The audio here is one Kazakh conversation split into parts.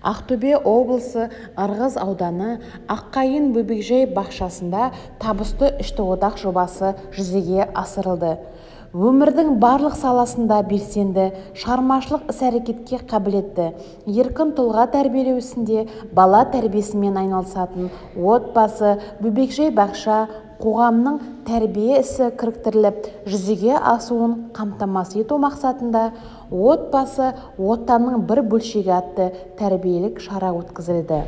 Ақтөбе облысы Ырғыз ауданы Аққайың бөбекжай бақшасында табысты үштік одақ жобасы жүзеге асырылды. Өмірдің барлық саласында белсенді, шығармашылық іс-әрекетке қабілетті, еркін тұлға тәрбиелеу ісінде бала тәрбиесімен айналысатын отбасы, бөбекжай бақша, қоғамның тәрбие ісі кіріктіріліп, жүзеге асуын қамтамасыз ету мақсатында «Отбасы – Отанның бір бөлшегі» атты тәрбиелік шара өткізілді.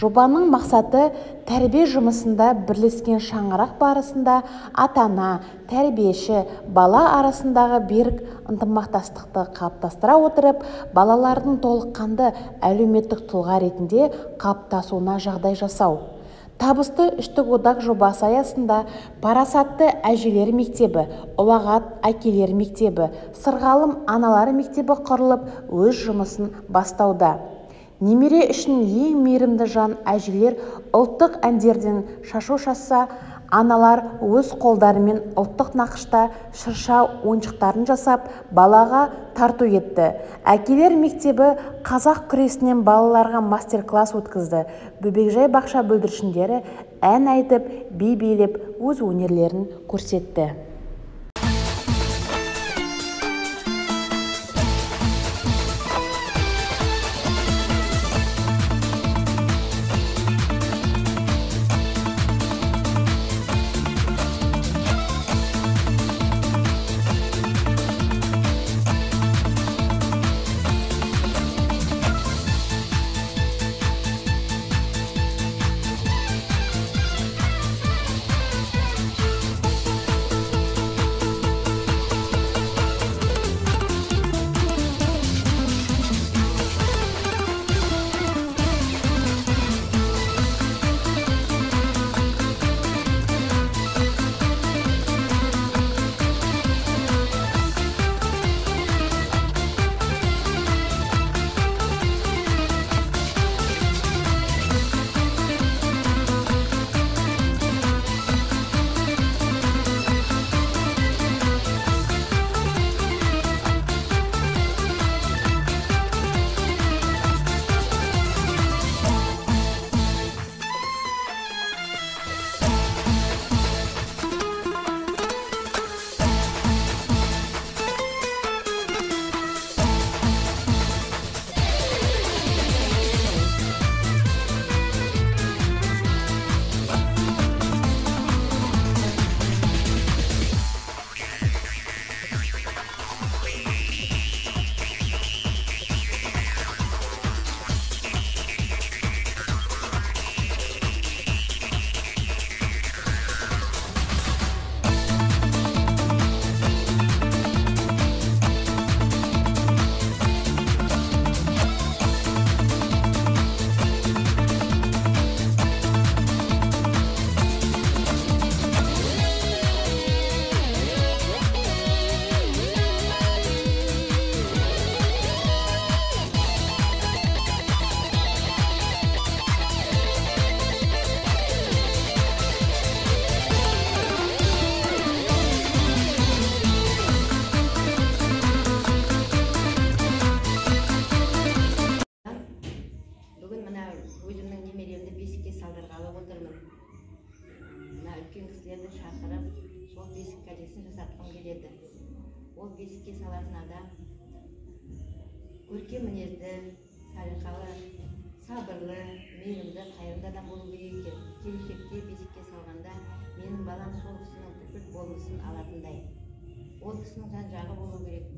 Жобаның мақсаты тәрбие жұмысында бірлескен шаңырақ барысында ата-ана, тәрбиеші, бала арасындағы берік ынтымақтастықты қалыптастыра отырып, балалардың толыққанды әлеуметтік тұлға ретінде қалыптасуына жағдай жасау. Табысты үштік одақ жобасы аясында Парасатты әжелер мектебі, Ұлағат әкелер мектебі, Сырғалым аналар мектебі құрылып, өз жұмысын бастауда. Немере үшін ең мейірімді жан әжелер ұлттық әндерден шашу шашса, аналар өз қолдарымен ұлттық нақышта шырша ойыншықтарын жасап, балаға тарту етті. Әкелер мектебі қазақ күресінен балаларға мастер-класс өткізді. Бөбекжай бақша бүлдіршіндері ән айтып, би билеп, өз өнерлерін көрсетті. Өзімнің немеремді бесікке салдырғалы отырмын. Мына үлкен кісілерді шақырып, сол бесік кәдесін жасатқым келеді. Ол бесікке салатын адам көркем мінезді, салиқалы, сабырлы, мейірімді, қайырымды адам болу керек екен. Келешекте бесікке салғанда менің балам сол кісінің бүкіл болмысын алатындай. Ол кісінің жан-жағы болу керек,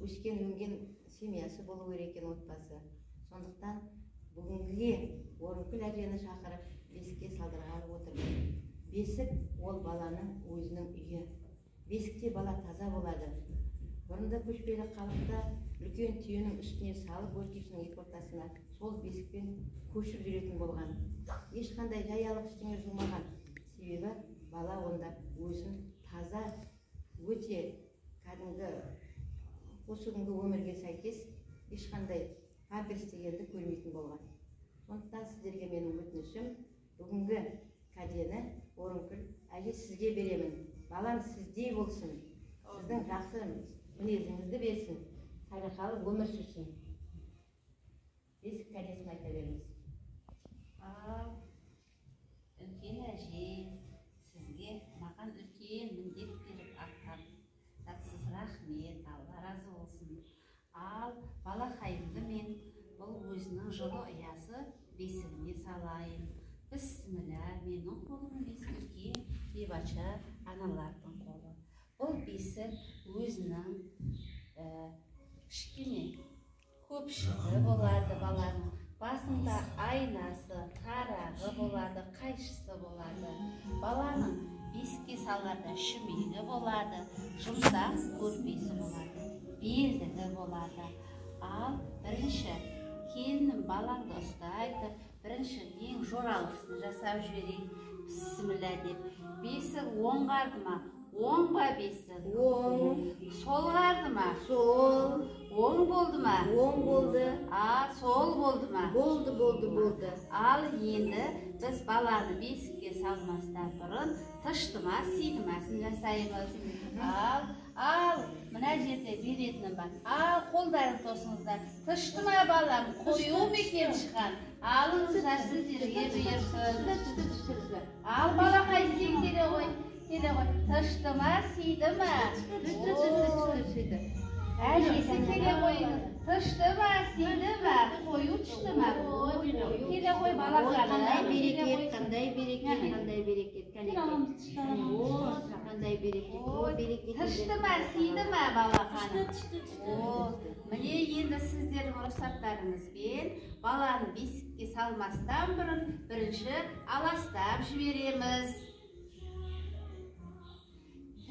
өскен өнген семьясы болу керек екен, отбасы. Сондықтан бүгінгіге Орынкүл әжені шақырып бесікке салдырғалы отырмын. Бесік ол баланың өзінің үйі. Бесікте бала таза болады. Бұрында көшпелі халықта үлкен түйенің үстіне салып өркешінің екі ортасына сол бесікпен көшіп жүретін болған. Ешқандай жаялық ештеңе жумаған. Себебі бала онда өзін таза, өте кәдімгі осы күнгі өмірге сәйкес ешқандай памперс дегенді көрмейтін болған. Сондықтан сіздерге менің өтінішім, бүгінгі кәдені Орынкүл әже сізге беремін. Балам сіздей болсын, сіздің жақсы мінезіңізді берсін, салиқалы өмір сүрсін. Бесік кәдесін айта беріңіз. Ал, үлкен әже, сізге маған үлкен міндет беріп атқарып рахмет, Алла разы болсын. Ал, балақайымды мен бұл өзінің жылы ұясы бесігіне салайын. Бісміллә, менің қолым емес, үлкен бейбатша аналардың қолы. Бұл бесік өзінің кішкене көпшігі болады баланың. Басында айнасы, тарағы болады, қайшысы болады. Баланың бесікке салғанда шүмегі болады, жұмсақ көрпесі болады, белдігі болады. Ал бірінші келінім балаңды ұстайды, бірінші ең жоралғысын жасап жіберейін, бісміллә деп. Бесік оң қарды ма? Оң ба бесік? Оң. Сол қарды ма? Сол. Оң болды ма? Оң болды. А, сол болды ма? Болды, болды, болды. Ал енді біз баланы бесікке салмастан бұрын тыштыма, сидымасын жасаймыз. Ал, ал, мына жерде беретінім бар. Ал, қолдарың тосыңыздар. Тышты ма балам? Қою ма екен шыққан? Алыңыздар, сіздерге бұйырсын. Ал, балақай, сен келе ғой. Келе ғой. Тышты ма, сиді ма? Әжесі келе қойыңыз. Тышты ма, сиді ма? Қою тышты ма? Келе ғой, балақаным. Қандай берекет, қандай берекет, қандай берекет. Қандай берекет. Тышты ма, сиді ма, балақаным? Міне енді сіздердің рұқсаттарыңызбен баланы бесікке салмастан бұрын бірінші аластап жібереміз.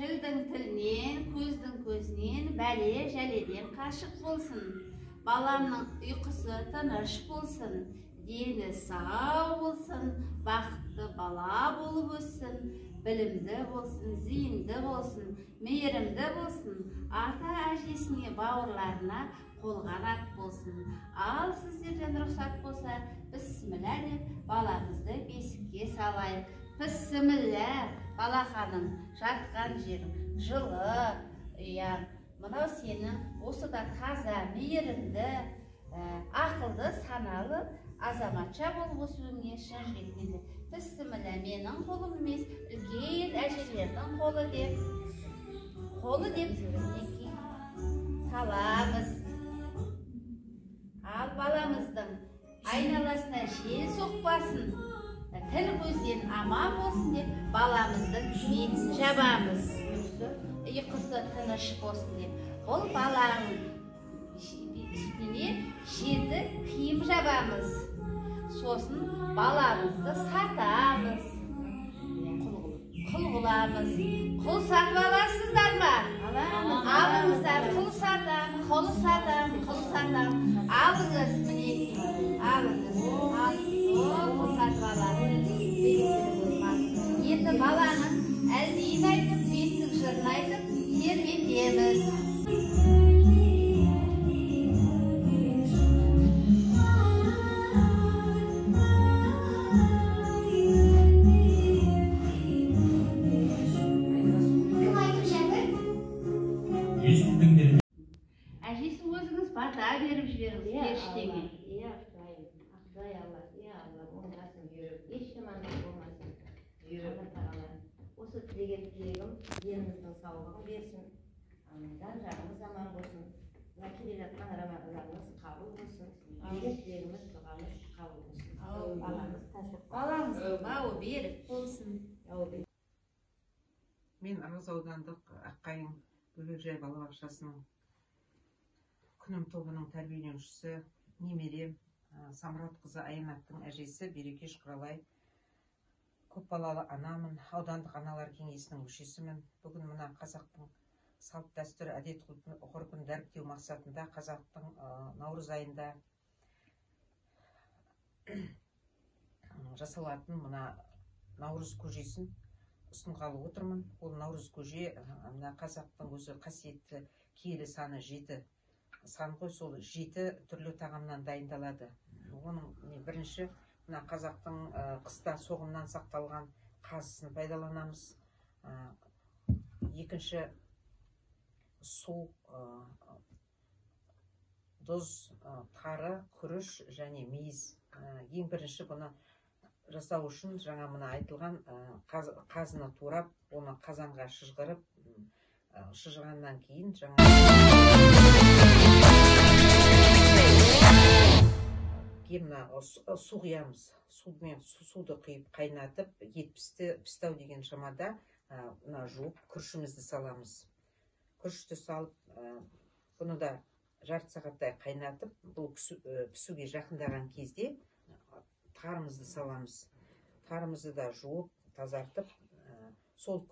Тілдің тілінен, көздің көзінен, бәле жәледен қашық болсын. Баламның ұйқысы тыныш болсын, дені сау болсын, бақытты бала болып өссін, білімді болсын, зейінді болсын, мейірімді болсын, ата әжесіне, бауырларына қолғанат болсын. Ал сіздерден рұқсат болса, бісміллә деп баламызды бесікке салайық. Бісміллә, балақаным, жатқан жерің жылы ұяң. Мынау сенің осы да таза, мейірімді, ақылды, саналы азаматша болып өсуіңе шын жүректен. Бісміллә, менің қолым емес, үлкен әжелердің қолы деп, қолы деп саламыз. Ал баламыздың айналасына жел соқпасын, тіл көзден аман болсын деп баламыздың бетін жабамыз. Ұйқысы тыныш болсын деп. Бұл баланың үстіне жеті киім жабамыз. Сосын баламызды сатамыз, құл қыламыз. Құл сатып аласыздар ма? Алыңыздар, құл сатам, құл сатам, құл сатам. Алыңыз, мінекей, алыңыз. Құл сатып алады. Енді баланың әлдиін айтып, бесік жырын айтып, тербетеміз. Кім айтып жатыр? Естідіңдер ме? Әжесі, өзіңіз бата беріп жіберіңіз періштеңе. Иә, Құдай, Құдай Алла, иә Алла, оңдасын бұйырып, еш жамандық болмасын. Алла тағала, осы тілеген тілегім еліміздің саулығын берсін, жан жағымыз аман болсын, мына келе жатқан Рамазанымыз қабыл болсын, деген тілегіміз, дұғамыз қабыл болсын. Баламыз тәсіп. Баламыздың бауы берік болсын. Мен Ырғыз аудандық Аққайың бөбекжай балабақшасының күнім тобының тәрбиеленушісі, немерем Самратқызы Аянаттың әжесі Берекеш Құралай. Көпбалалы анамын, аудандық аналар кеңесінің мүшесімін. Бүгін мына қазақтың салт дәстүр әдет ғұрпын дәріптеу мақсатында қазақтың наурыз айында жасалатын мына наурыз көжесін ұсынғалы отырмын. Ол наурыз көже мына қазақтың өзі қасиетті киелі саны 7 сан ғой, сол 7 түрлі тағамнан дайындалады. Оның бірінші мына қазақтың қыста соғымнан сақталған қазысын пайдаланамыз. Екінші су, Тұз, тары, күріш және мейіз. Ең бірінші бұны жасау үшін жаңа мына айтылған қазыны турап, оны қазанға шыжғырып, шыжғаннан кейін жаңа мына су құямыз. Сумен суды құйып қайнатып, ет пісті, пісті деген шамада мына жуып күрішімізді саламыз. Күрішті салып, бұны да жарты сағаттай қайнатып, бұл пісуге жақындаған кезде тарымызды саламыз. Тарымызды да жуып, тазартып, сол